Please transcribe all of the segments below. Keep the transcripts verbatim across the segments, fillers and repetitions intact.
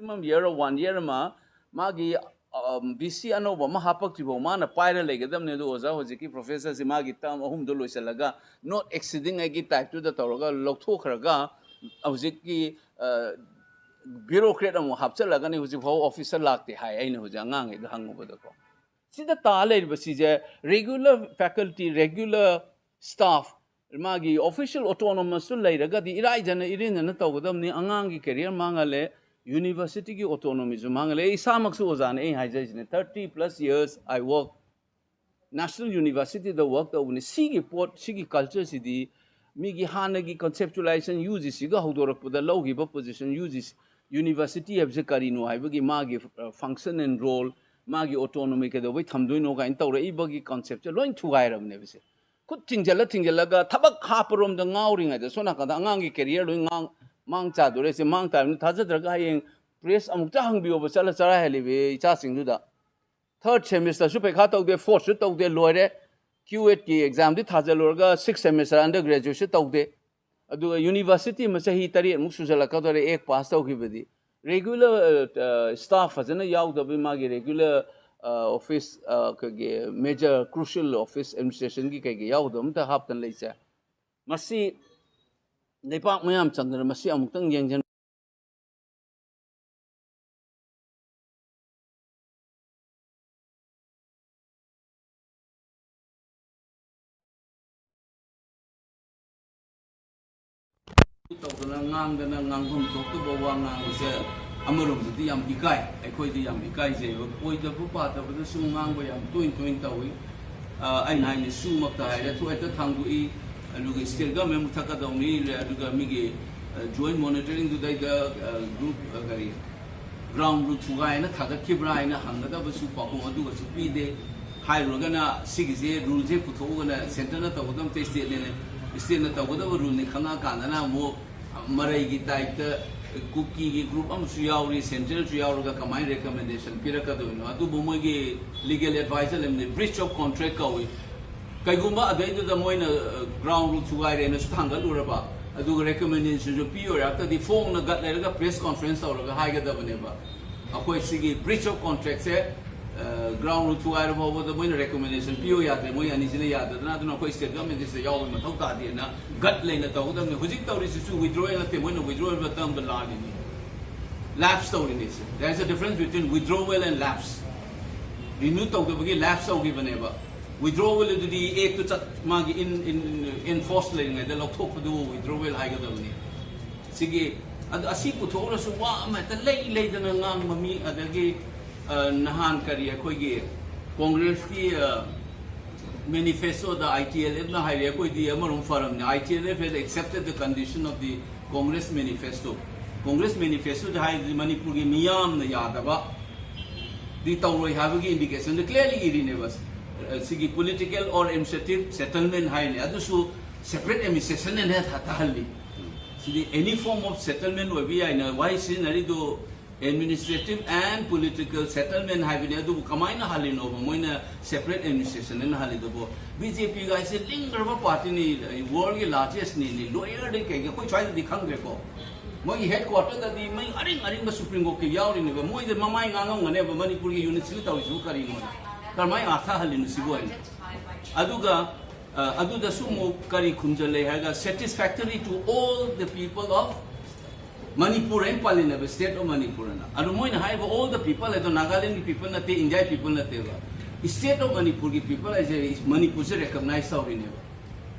Minimum year, one year ꯑꯃ ꯃꯥꯒꯤ B C ꯑꯅꯧꯕ ꯑꯃ ꯍꯥꯞꯄꯛꯇ꯭ꯔꯤꯐꯥꯎ ꯃꯥꯅ ꯄꯥꯏꯔ ꯂꯩꯒꯗꯕꯅꯦ꯫ ꯑꯗꯨ ꯑꯣꯖꯥ ꯍꯧꯖꯤꯛꯀꯤ ꯄ꯭ꯔꯣꯐꯦꯁꯔꯁꯤ ꯃꯥꯒꯤ ꯇꯔꯝ ꯑꯍꯨꯝꯗꯣ ꯂꯣꯏꯁꯤꯜꯂꯒ ꯅꯣꯠ ꯑꯦꯛꯁꯤꯗꯤꯡ ꯑꯩꯒꯤ ꯇꯥꯏꯞꯇꯨꯗ ꯇꯧꯔꯒ ꯂꯧꯊꯣꯛꯈ꯭ꯔꯒ ꯍꯧꯖꯤꯛꯀꯤ ꯕ꯭ꯌꯨꯔꯣꯀ꯭ꯔꯦꯠ ꯑꯃꯨꯛ ꯍꯥꯞꯆꯤꯜꯂꯒꯅꯤ꯫ ꯍꯧꯖꯤꯛꯐꯥꯎ ꯑꯣꯐꯤꯁꯔ ꯂꯥꯛꯇꯦ ꯍꯥꯏ ꯑꯩꯅ ꯍꯧꯖꯤꯛ ꯑꯉꯥꯡꯈꯩꯗ ꯍꯪꯉꯨꯕꯗꯀꯣ꯫ ꯁꯤꯗ ꯇꯥ ꯂꯩꯔꯤꯕꯁꯤꯁꯦ ꯔꯦꯒꯨꯂꯔ ꯐꯦꯀꯜꯇꯤ, ꯔꯦꯒꯨꯂꯔ ꯁ꯭ꯇꯥꯐ, ꯃꯥꯒꯤ ꯑꯣꯐꯤꯁꯤꯌꯦꯜ ꯑꯣꯇꯣꯅꯣꯃꯁꯇꯨ ꯂꯩꯔꯒꯗꯤ ꯏꯔꯥꯏꯖꯅ ꯏꯔꯦꯟꯖꯅ ꯇꯧꯒꯗꯕꯅꯤ꯫ ꯑꯉꯥꯡꯒꯤ ꯀꯦꯔꯤꯌꯔ ꯃꯥꯡꯍꯜꯂꯦ, ꯌꯨꯅꯤꯚꯔꯁꯤꯇꯤꯒꯤ ꯑꯣꯇꯣꯅꯣꯃꯤꯁꯨ ꯃꯥꯡꯍꯜꯂꯦ꯫ ꯑꯩ ꯏꯁꯥꯃꯛꯁꯨ ꯑꯣꯖꯥꯅꯦ, ꯑꯩ ꯍꯥꯏꯖꯔꯤꯁꯤꯅꯦ, thirty plus years I work, national ꯌꯨꯅꯤꯚꯔꯁꯤꯇꯤꯗ ꯋꯔꯛ ꯇꯧꯕꯅꯤ꯫ ꯁꯤꯒꯤ ꯄꯣꯠ, ꯁꯤꯒꯤ ꯀꯜꯆꯔꯁꯤꯗꯤ ꯃꯤꯒꯤ ꯍꯥꯟꯅꯒꯤ ꯀꯟꯁꯦꯞꯆꯨꯂꯥꯏꯖꯦꯁꯟ ꯌꯨ ꯖꯤ ꯁꯤꯒ ꯍꯧꯗꯣꯔꯛꯄꯗ ꯂꯧꯈꯤꯕ position, U G C, university ꯍꯥꯏꯕꯁꯦ ꯀꯔꯤꯅꯣ ꯍꯥꯏꯕꯒꯤ ꯃꯥꯒꯤ ꯐꯪꯁꯟ ꯑꯦꯟ ꯔꯣꯜ, ꯃꯥꯒꯤ ꯑꯣꯇꯣꯅꯣꯃꯤ ꯀꯩꯗꯧꯕꯩ ꯊꯝꯗꯣꯏꯅꯣ ꯀꯥꯏꯅ ꯇꯧꯔꯛꯏꯕꯒꯤ ꯀꯟꯁꯦꯞꯁꯦ ꯂꯣꯏ ꯊꯨꯒꯥꯏꯔꯕꯅꯦꯕꯁꯦ꯫ ꯈꯨꯠ ꯊꯤꯡꯖꯜꯂ ꯊꯤꯡꯖꯜꯂꯒ ꯊꯕꯛ ꯍꯥꯞꯄꯔꯣꯝꯗ ꯉꯥꯎꯔꯤꯉꯩꯗ ꯁꯣꯝ ꯅꯥꯀꯟꯗ ꯑꯉꯥꯡꯒꯤ ꯀꯦꯔꯤꯌꯔ ꯂꯣꯏ ꯉꯥꯡ-, ꯃꯥꯡ ꯆꯥꯗꯣꯔꯦ꯫ ꯁꯤ ꯃꯥꯡ ꯇꯥꯔꯕꯅꯤꯅ ꯊꯥꯖꯗ꯭ꯔꯒ ꯍꯌꯦꯡ ꯄ꯭ꯔꯦꯁ ꯑꯃꯨꯛꯇ ꯍꯪꯕꯤꯌꯣꯕ, ꯆꯠꯂ ꯆꯔꯥ ꯍꯦꯜꯂꯤꯕ ꯏꯆꯥꯁꯤꯡꯗꯨꯗ꯫ ꯊꯔꯠ ꯁꯦꯃꯤꯁꯇꯔꯁꯨ ꯄꯩꯈꯥ ꯇꯧꯗꯦ, ꯐꯣꯔꯠꯁꯨ ꯇꯧꯗꯦ, ꯂꯣꯏꯔꯦ꯫ ꯀ꯭ꯌꯨ ꯑꯦꯠꯀꯤ ꯑꯦꯛꯖꯥꯝꯗꯤ ꯊꯥꯖꯜꯂꯨꯔꯒ ꯁꯤꯛꯁ ꯁꯦꯃꯤꯁꯇꯔ ꯑꯟꯗꯔ ꯒ꯭ꯔꯦꯖꯨꯑꯦꯠꯁꯨ ꯇꯧꯗꯦ꯫ ꯑꯗꯨꯒ ꯌꯨꯅꯤꯚꯔꯁꯤꯇꯤ ꯑꯃ ꯆꯍꯤ ꯇꯔꯦꯠꯃꯨꯛ ꯁꯨꯖꯜꯂꯛꯀꯗꯧꯔꯦ ꯑꯦꯛ ꯄꯥꯁ ꯇꯧꯈꯤꯕꯗꯤ꯫ ꯔꯦꯒꯨꯂꯔ ꯁ꯭ꯇꯥꯐ ꯐꯖꯅ ꯌꯥꯎꯗꯕꯒꯤ ꯃꯥꯒꯤ ꯔꯦꯒꯨꯂꯔ ꯑꯣꯐꯤꯁ, ꯑꯩꯈꯣꯏꯒꯤ ꯃꯦꯖꯔ ꯀ꯭ꯔꯨꯁꯤꯌꯦꯜ ꯑꯣꯐꯤꯁ ꯑꯦꯗꯃꯤꯅꯤꯁꯇ꯭ꯔꯦꯁꯟꯒꯤ ꯀꯩꯒꯤ ꯌꯥꯎꯗꯕ ꯑꯝꯇ ꯍꯥꯞꯇꯅ ꯂꯩꯁꯦ꯫ ꯃꯁꯤ ꯂꯩꯕꯥꯛ ꯃꯌꯥꯝ ꯆꯪꯗꯅ ꯃꯁꯤ ꯑꯃꯨꯛꯇꯪ ꯌꯦꯡꯁꯤꯟ ꯇꯧꯗꯅ ꯉꯥꯡꯗꯅ ꯉꯥꯡꯐꯝ ꯊꯣꯛꯇꯕ ꯋꯥ ꯉꯥꯡꯕꯁꯦ ꯑꯃꯔꯣꯝꯗꯗꯤ ꯌꯥꯝ ꯏꯀꯥꯏ, ꯑꯩꯈꯣꯏꯗꯤ ꯌꯥꯝ ꯏꯀꯥꯏꯖꯩꯕ꯫ ꯑꯣꯏꯗꯕ ꯄꯥꯗꯕꯗꯁꯨ ꯉꯥꯡꯕ ꯌꯥꯝ ꯇꯣꯏ ꯇꯣꯏꯅ ꯇꯧꯏ꯫ ꯑ, ꯑꯩꯅ ꯍꯥꯏꯅꯤ, ꯁꯨꯃꯛꯇ ꯍꯥꯏꯔꯦ, ꯊꯣꯛ ꯍꯦꯛꯇ ꯊꯥꯡꯗꯣꯛꯏ, ꯑꯗꯨꯒ ꯁ꯭ꯇꯦꯠ ꯒꯃꯦꯟ ꯃꯨꯊꯠꯀꯗꯧꯅꯤ, ꯑꯗꯨꯒ ꯃꯤꯒꯤ, ꯑ, ꯖꯣꯏꯟ ꯃꯣꯅꯤꯇꯔꯤꯡꯗꯨꯗꯩꯗ, ꯑ, ꯒ꯭ꯔꯨꯞ, ꯑ, ꯀꯔꯤ, ꯒ꯭ꯔꯥꯎꯟ ꯔꯨꯜ ꯊꯨꯒꯥꯏꯅ ꯊꯥꯒꯠꯈꯤꯕ꯭ꯔꯥ ꯍꯥꯏꯅ ꯍꯪꯒꯗꯕꯁꯨ ꯄꯥꯎꯈꯨꯝ ꯑꯗꯨꯒꯁꯨ ꯄꯤꯗꯦ꯫ ꯍꯥꯏꯔꯨꯔꯒꯅ ꯁꯤꯒꯤꯁꯦ ꯔꯨꯜꯁꯦ ꯄꯨꯊꯣꯛꯎꯒꯅ ꯁꯦꯟꯇꯔꯅ ꯇꯧꯒꯗꯕ ꯅꯠꯇꯦ, ꯁ꯭ꯇꯦꯠꯅꯅꯦ, ꯁ꯭ꯇꯦꯠꯅ ꯇꯧꯒꯗꯕ ꯔꯨꯜꯅꯤ ꯈꯪꯉꯛꯑꯀꯥꯟꯗꯅ ꯑꯃꯨꯛ ꯃꯔꯩꯒꯤ ꯇꯥꯏꯞꯇ ꯀꯨꯀꯤꯒꯤ ꯒ꯭ꯔꯨꯞ ꯑꯃꯁꯨ ꯌꯥꯎꯔꯤ, ꯁꯦꯟꯇ꯭ꯔꯦꯜꯁꯨ ꯌꯥꯎꯔꯒ ꯀꯃꯥꯏꯅ ꯔꯤꯀꯃꯦꯟꯗꯦꯁꯟ ꯄꯤꯔꯛꯀꯗꯣꯏꯅꯣ? ꯑꯗꯨꯕꯨ ꯃꯣꯏꯒꯤ ꯂꯤꯒꯦꯜ ꯑꯦꯗꯚꯥꯏꯖꯔ ꯂꯩꯕꯅꯤ, ꯕ꯭ꯔꯤꯆ ꯑꯣꯐ ꯀꯣꯟꯇ꯭ꯔꯦꯛ ꯀꯧꯏ꯫ ꯀꯩꯒꯨꯝꯕ ꯑꯗꯩꯗꯨꯗ ꯃꯣꯏꯅ, ꯑ, ꯒ꯭ꯔꯥꯎꯟ ꯔꯨꯜ ꯊꯨꯒꯥꯏꯔꯦꯅꯁꯨ ꯊꯥꯡꯒꯠꯂꯨꯔꯕ, ꯑꯗꯨꯒ ꯔꯤꯀꯃꯦꯟꯗꯦꯁꯟꯁꯨ ꯄꯤꯌꯣꯏ꯫ ꯑꯗꯨꯗꯤ ꯐꯣꯡꯅ ꯒꯠ ꯂꯩꯔꯒ ꯄ꯭ꯔꯦꯁ ꯀꯣꯟꯐ꯭ꯔꯦꯟꯁ ꯇꯧꯔꯒ ꯍꯥꯏꯒꯗꯕꯅꯦꯕ꯫ ꯑꯩꯈꯣꯏ ꯁꯤꯒꯤ ꯕ꯭ꯔꯤꯆ ꯑꯣꯐ ꯀꯣꯟꯇ꯭ꯔꯦꯛꯁꯦ ꯒ꯭ꯔꯥꯎꯟ ꯔꯨꯠ ꯊꯨꯒꯥꯏꯔ ꯐꯥꯎꯕꯗ ꯃꯣꯏꯅ ꯔꯤꯀꯃꯦꯟꯗꯦꯁꯟ ꯄꯤꯌꯣ ꯌꯥꯗ꯭ꯔꯦ, ꯃꯣꯏ ꯑꯅꯤꯁꯤꯅ ꯌꯥꯗꯗꯅ꯫ ꯑꯗꯨꯅ ꯑꯩꯈꯣꯏ ꯁ꯭ꯇꯦꯠ ꯒꯚꯔꯟꯃꯦꯟꯁꯤꯗ ꯌꯥꯎꯕ ꯃꯊꯧ ꯇꯥꯗꯦꯅ ꯒꯠ ꯂꯩꯅ ꯇꯧꯒꯗꯕꯅꯤ꯫ ꯍꯧꯖꯤꯛ ꯇꯧꯔꯤꯁꯤꯁꯨ ꯋꯤꯗ꯭ꯔꯣꯋꯦꯜ ꯅꯠꯇꯦ, ꯃꯣꯏꯅ ꯋꯤꯗ꯭ꯔꯣꯋꯦꯜ ꯃꯇꯝꯗ ꯂꯥꯜꯂꯤꯅꯤ, ꯂꯦꯞꯁ ꯇꯧꯔꯤꯅꯤ꯫ There is a difference between withdrawal and lapse. Renew ꯇꯧꯗꯕꯒꯤ ꯂꯦꯞꯁ ꯇꯧꯈꯤꯕꯅꯦꯕ꯫ ꯋꯤꯗ꯭ꯔꯣꯋꯦꯜ ꯑꯗꯨꯗꯤ ꯑꯦꯛꯇꯨ ꯆꯠ ꯃꯥꯒꯤ ꯏꯟ ꯏꯟ ꯏꯟ ꯐꯣꯔꯁ ꯂꯩꯔꯤꯉꯩꯗ ꯂꯧꯊꯣꯛꯄꯗꯨꯕꯨ ꯋꯤꯗ꯭ꯔꯣꯋꯦꯜ ꯍꯥꯏꯒꯗꯕꯅꯤ꯫ ꯁꯤꯒꯤ ꯑꯗꯨ ꯑꯁꯤ ꯄꯨꯊꯣꯛꯎꯔꯁꯨ ꯋꯥ ꯑꯃ ꯍꯦꯛꯇ ꯂꯩ ꯂꯩꯗꯅ ꯉꯥꯡꯕ ꯃꯤ꯫ ꯑꯗꯒꯤ ꯑ, ꯅꯍꯥꯟ ꯀꯔꯤ ꯑꯩꯈꯣꯏꯒꯤ ꯀꯣꯡꯒ꯭ꯔꯦꯁꯀꯤ ꯃꯦꯅꯤꯐꯦꯁꯇꯣꯗ ꯑꯥꯏ ꯇꯤ ꯑꯦꯜ ꯑꯦꯐꯅ ꯍꯥꯏꯔꯦ, ꯑꯩꯈꯣꯏꯗꯤ ꯑꯃꯔꯣꯝ ꯐꯔꯝꯅꯦ, "I T L F has accepted the condition of the Congress manifesto." Congress ꯃꯦꯅꯤꯐꯦꯁꯇꯣꯗ ꯍꯥꯏꯔꯤꯗꯤ ꯃꯅꯤꯄꯨꯔꯒꯤ ꯃꯤꯌꯥꯝꯅ ꯌꯥꯗꯕ ꯗꯤ ꯇꯧꯔꯣꯏ ꯍꯥꯏꯕꯒꯤ ꯏꯟꯗꯤꯀꯦꯁꯟꯗ ꯀ꯭ꯂꯤꯌꯔꯂꯤ ꯏꯔꯤꯅꯦꯕ꯫ ꯑ, ꯁꯤꯒꯤ political or administrative settlement ꯍꯥꯏꯔꯤꯅꯦ, ꯑꯗꯨꯁꯨ ꯁꯦꯄꯔꯦꯠ ꯑꯦꯗꯃꯤꯅꯤꯁꯇ꯭ꯔꯦꯁꯟ ꯑꯅ ꯇꯥꯍꯜꯂꯤ꯫ ꯁꯤꯗꯤ any form of settlement ꯑꯣꯏꯕ ꯌꯥꯏꯅ ꯋꯥꯍꯩ ꯁꯤꯖꯤꯟꯅꯔꯤꯗꯨ, administrative and political settlement ꯍꯥꯏꯕꯅꯤ꯫ ꯑꯗꯨꯕꯨ ꯀꯃꯥꯏꯅ ꯍꯜꯂꯤꯅꯣꯕ ꯃꯣꯏꯅ ꯁꯦꯄꯔꯦꯠ ꯑꯦꯗꯃꯤꯅꯤꯁꯇ꯭ꯔꯦꯁꯟ ꯑꯅ ꯍꯜꯂꯤꯗꯨꯕꯨ? ꯕꯤ ꯖꯦ ꯄꯤꯒ ꯍꯥꯏꯁꯦ ꯂꯤꯡꯈ꯭ꯔꯕ ꯄꯥꯔꯇꯤꯅꯤ, ꯋꯥꯔꯜꯒꯤ ꯂꯥꯔꯖꯦꯁꯅꯤ, ꯂꯣꯌꯔꯗꯤ ꯀꯩꯒꯤ ꯑꯩꯈꯣꯏ ꯁ꯭ꯋꯥꯏꯗꯗꯤ ꯈꯪꯗ꯭ꯔꯦꯀꯣ꯫ ꯃꯣꯏꯒꯤ ꯍꯦꯗ ꯀ꯭ꯋꯥꯔꯇꯔꯗꯗꯤ ꯃꯩ ꯑꯔꯤꯡ ꯑꯔꯤꯡꯕ ꯁꯨꯄ꯭ꯔꯤꯝ ꯀꯣꯔꯠꯀꯤ ꯌꯥꯎꯔꯤꯅꯦꯕ꯫ ꯃꯣꯏꯗ ꯃꯃꯥꯏ ꯉꯥꯡꯉꯝꯒꯅꯦꯕ, "ꯃꯅꯤꯄꯨꯔꯒꯤ ꯌꯨꯅꯤꯠꯁꯤꯅ ꯇꯧꯔꯤꯁꯤꯕꯨ ꯀꯔꯤꯅꯣ? ꯀꯔꯝꯍꯥꯏꯅ ꯑꯥꯔꯊ ꯍꯜꯂꯤꯅꯣ ꯁꯤꯕꯨ?" ꯍꯥꯏꯅ꯫ ꯑꯗꯨꯒ ꯑ, ꯑꯗꯨꯗꯁꯨ ꯑꯃꯨꯛ ꯀꯔꯤ ꯈꯨꯝꯖꯜꯂꯦ ꯍꯥꯏꯔꯒ, "Satisfactory to all the people of Manipur" ꯍꯥꯏꯅ ꯄꯜꯂꯤꯅꯦꯕ, "State of Manipur" ꯑꯅ꯫ ꯑꯗꯨ ꯃꯣꯏꯅ ꯍꯥꯏꯔꯤꯕ "all the people" ꯍꯥꯏꯗꯣ ꯅꯥꯒꯥꯂꯦꯟꯒꯤ ꯄꯤꯄꯜ ꯅꯠꯇꯦ, ꯏꯟꯗꯤꯌꯥꯒꯤ ꯄꯤꯄꯜ ꯅꯠꯇꯦꯕ꯫ "State of Manipur"ꯒꯤ ꯄꯤꯄꯜ ꯍꯥꯏꯁꯦ ꯃꯅꯤꯄꯨꯔꯁꯦ ꯔꯦꯀꯒꯅꯥꯏꯖ ꯇꯧꯔꯤꯅꯦꯕ꯫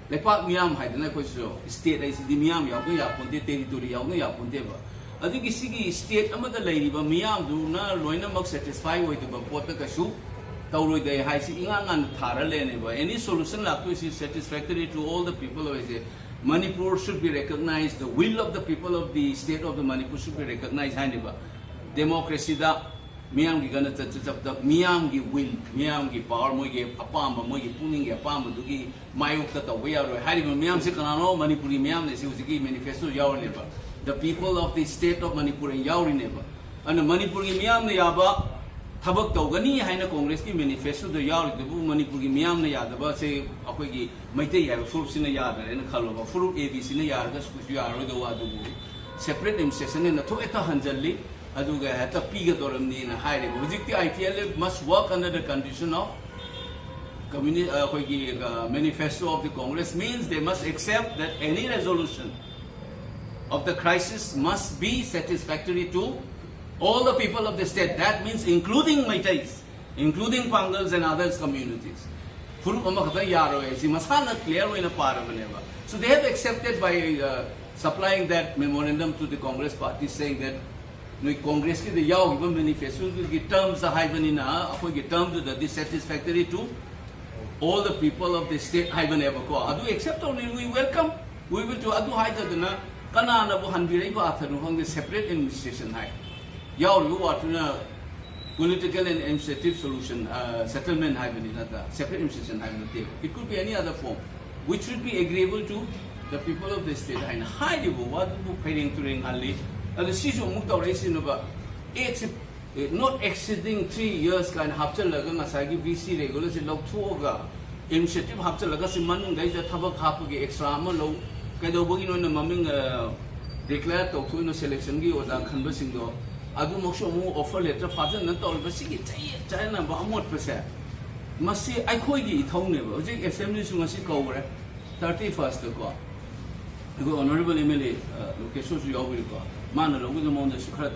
ꯂꯩꯄꯥꯛ ꯃꯤꯌꯥꯝ ꯍꯥꯏꯗꯅ ꯑꯩꯈꯣꯏꯁꯨ ꯁ꯭ꯇꯦꯠ ꯍꯥꯏꯁꯤꯗꯤ ꯃꯤꯌꯥꯝ ꯌꯥꯎꯗ ꯌꯥꯄꯣꯟꯇꯦ, ꯇꯦꯔꯤꯇꯣꯔꯤ ꯌꯥꯎꯗ ꯌꯥꯄꯣꯟꯇꯦꯕ꯫ ꯑꯗꯨꯒꯤ ꯁꯤꯒꯤ ꯁ꯭ꯇꯦꯠ ꯑꯃꯗ ꯂꯩꯔꯤꯕ ꯃꯤꯌꯥꯝꯗꯨꯅ ꯂꯣꯏꯅꯃꯛ ꯁꯦꯇꯤꯁꯐꯥꯏ ꯑꯣꯏꯗꯕ ꯄꯣꯠꯇ ꯀꯩꯁꯨ ꯇꯧꯔꯣꯏꯗꯦ ꯍꯥꯏꯁꯤ ꯏꯉꯥꯟ ꯉꯥꯟꯅ ꯊꯥꯔ ꯂꯩꯔꯅꯦꯕ꯫ Any solution ꯂꯥꯛꯇꯣꯏꯁꯤ "Satisfactory to all the people" ꯑꯣꯏꯁꯦ, "Manipur should be recognized, the will of the people of the state of the Manipur should be recognized" ꯍꯥꯏꯅꯦꯕ꯫ ꯗꯦꯃꯣꯀ꯭ꯔꯦꯁꯤꯗ ꯃꯤꯌꯥꯝꯒꯤ ꯒꯅꯇꯟꯇ꯭ꯔ ꯆꯠꯄꯗ ꯃꯤꯌꯥꯝꯒꯤ ꯋꯤꯜ, ꯃꯤꯌꯥꯝꯒꯤ ꯄꯥꯋꯔ, ꯃꯣꯏꯒꯤ ꯑꯄꯥꯝꯕ, ꯃꯣꯏꯒꯤ ꯄꯨꯛꯅꯤꯡꯒꯤ ꯑꯄꯥꯝꯕꯗꯨꯒꯤ ꯃꯥꯌꯣꯛꯇ ꯇꯧꯕ ꯌꯥꯔꯣꯏ꯫ ꯍꯥꯏꯔꯤꯕ ꯃꯤꯌꯥꯝꯁꯦ ꯀꯅꯥꯅꯣ? ꯃꯅꯤꯄꯨꯔꯒꯤ ꯃꯤꯌꯥꯝꯅꯦ꯫ ꯁꯤ ꯍꯧꯖꯤꯛꯀꯤ ꯃꯦꯅꯤꯐꯦꯁꯇꯣ ꯌꯥꯎꯔꯤꯅꯦꯕ꯫ "The people of the state of Manipur" ꯍꯥꯏꯅ ꯌꯥꯎꯔꯤꯅꯦꯕ꯫ ꯑꯗꯨꯅ ꯃꯅꯤꯄꯨꯔꯒꯤ ꯃꯤꯌꯥꯝꯅ ꯌꯥꯕ ꯊꯕꯛ ꯇꯧꯒꯅꯤ ꯍꯥꯏꯅ ꯀꯣꯡꯒ꯭ꯔꯦꯁꯀꯤ ꯃꯦꯅꯤꯐꯦꯁꯇꯣꯗ ꯌꯥꯎꯔꯤꯗꯨꯕꯨ ꯃꯅꯤꯄꯨꯔꯒꯤ ꯃꯤꯌꯥꯝꯅ ꯌꯥꯗꯕꯁꯦ ꯑꯩꯈꯣꯏꯒꯤ ꯃꯩꯇꯩ ꯍꯥꯏꯕ ꯐꯨꯔꯨꯞꯁꯤꯅ ꯌꯥꯗ꯭ꯔꯦꯅ ꯈꯜꯂꯣꯕ, ꯐꯨꯔꯨꯞ ꯑꯦ ꯕꯤ ꯁꯤꯅ ꯌꯥꯔꯒꯁꯨ ꯀꯩꯁꯨ ꯌꯥꯔꯔꯣꯏꯗꯧꯕ꯫ ꯑꯗꯨꯕꯨ ꯁꯦꯄꯔꯦꯠ ꯑꯦꯗꯃꯤꯅꯤꯁꯇ꯭ꯔꯦꯁꯟ ꯍꯦꯟꯅ ꯊꯣꯛ ꯍꯦꯛꯇ ꯍꯟꯖꯜꯂꯤ, ꯑꯗꯨꯒ ꯍꯦꯛꯇ ꯄꯤꯒꯗꯧꯔꯕꯅꯤꯅ ꯍꯥꯏꯔꯦꯕ꯫ ꯍꯧꯖꯤꯛꯇꯤ I T L F must work under the condition of community, ꯑꯩꯈꯣꯏꯒꯤ manifesto of the Congress means they must accept that any resolution of the crisis must be satisfactory to all the people of the state. That means including Meiteis, including Pangals and others communities. ꯐꯨꯔꯨꯞ ꯑꯃꯈꯛꯇ ꯌꯥꯔꯣꯏ ꯍꯥꯏꯁꯤ ꯃꯁꯥꯅ clear ꯑꯣꯏꯅ ꯄꯥꯔꯕꯅꯦꯕ꯫ So they have accepted by uh, supplying that memorandum to the Congress party saying that ꯅꯣꯏ ꯀꯣꯡꯒ꯭ꯔꯦꯁꯀꯤꯗ ꯌꯥꯎꯈꯤꯕ ꯃꯦꯅꯤꯐꯦꯁꯇꯣꯗꯨꯒꯤ ꯇꯔꯝꯁꯇ ꯍꯥꯏꯕꯅꯤꯅ ꯑꯩꯈꯣꯏꯒꯤ ꯇꯔꯝꯗꯨꯗꯗꯤ satisfactory to all the people of the state ꯍꯥꯏꯕꯅꯦꯕꯀꯣ꯫ ꯑꯗꯨ ꯑꯦꯛꯁꯦꯞ ꯇꯧꯅꯤ, we welcome, we will do. ꯑꯗꯨ ꯍꯥꯏꯗꯗꯅ ꯀꯅꯥꯅꯕꯨ ꯍꯟꯕꯤꯔꯛꯏꯕ ꯑꯥꯊꯔꯅꯣ ꯈꯪꯗꯦ, ꯁꯦꯄꯔꯦꯠ ꯑꯦꯗꯃꯤꯅꯤꯁꯇ꯭ꯔꯦꯁꯟ ꯍꯥꯏ꯫ ꯌꯥꯎꯔꯤꯕ ꯋꯥꯔꯗꯇꯨꯅ political and administrative solution, uh, settlement ꯍꯥꯏꯕꯅꯤ ꯅꯠꯇ꯭ꯔꯥ, ꯁꯦꯄꯔꯦꯠ ꯑꯦꯗꯃꯤꯅꯤꯁꯇ꯭ꯔꯦꯁꯟ ꯍꯥꯏꯕ ꯅꯠꯇꯦꯕ꯫ It could be any other form which should be agreeable to the people of the state ꯍꯥꯏꯅ ꯍꯥꯏꯔꯤꯕ ꯋꯥꯗꯨꯕꯨ ꯐꯩꯔꯦꯡ ꯇꯨꯔꯦꯡ ꯍꯜꯂꯤ꯫ ꯑꯗꯣ ꯁꯤꯁꯨ ꯑꯃꯨꯛ ꯇꯧꯔꯛꯏꯁꯤꯅꯕ, ꯑꯦꯛꯁꯤ not exceeding three years ꯀꯥꯏꯅ ꯍꯥꯞꯆꯤꯜꯂꯒ ꯉꯁꯥꯏꯒꯤ ꯚꯤ ꯁꯤ ꯔꯦꯒꯨꯂꯔꯁꯤ ꯂꯧꯊꯣꯛꯑꯒ ꯏꯅꯤꯁꯤꯌꯦꯇꯤꯚ ꯍꯥꯞꯆꯤꯜꯂꯒ ꯁꯤ ꯃꯅꯨꯡꯗꯩꯁꯤꯗ ꯊꯕꯛ ꯍꯥꯞꯄꯒꯤ ꯑꯦꯛꯁꯇ꯭ꯔꯥ ꯑꯃ ꯂꯧ, ꯀꯩꯗꯧꯕꯒꯤꯅꯣꯅ ꯃꯃꯤꯡ ꯗꯤꯀ꯭ꯂꯦꯌꯔ ꯇꯧꯊꯣꯛꯏꯅꯣ ꯁꯦꯂꯦꯛꯁꯟꯒꯤ ꯑꯣꯖꯥ ꯈꯟꯕꯁꯤꯡꯗꯣ, ꯑꯗꯨꯃꯛꯁꯨ ꯑꯃꯨꯛ ꯑꯣꯐꯔ ꯂꯦꯇꯔ ꯐꯥꯖꯤꯟꯅ ꯇꯧꯔꯤꯕ ꯁꯤꯒꯤ ꯆꯌꯦꯠ ꯆꯥꯌꯦꯠꯅꯕ ꯑꯃꯣꯠꯄꯁꯦ, ꯃꯁꯤ ꯑꯩꯈꯣꯏꯒꯤ ꯏꯊꯧꯅꯦꯕ꯫ ꯍꯧꯖꯤꯛ ꯑꯦꯁꯦꯝꯕ꯭ꯂꯤꯁꯨ ꯉꯁꯤ ꯀꯧꯈ꯭ꯔꯦ, ꯊꯥꯔꯇꯤ ꯐꯥꯔꯁꯇꯀꯣ꯫ ꯑꯩꯈꯣꯏ ꯑꯣꯅꯔꯦꯕꯜ ꯑꯦꯝ ꯑꯦꯜ ꯑꯦ ꯂꯣꯀꯦꯁꯣꯔꯁꯨ ꯌꯥꯎꯕꯤꯔꯤꯀꯣ, ꯃꯥꯅ ꯂꯧꯒꯗꯕ ꯃꯑꯣꯡꯗꯁꯨ ꯈꯔ ꯇꯥ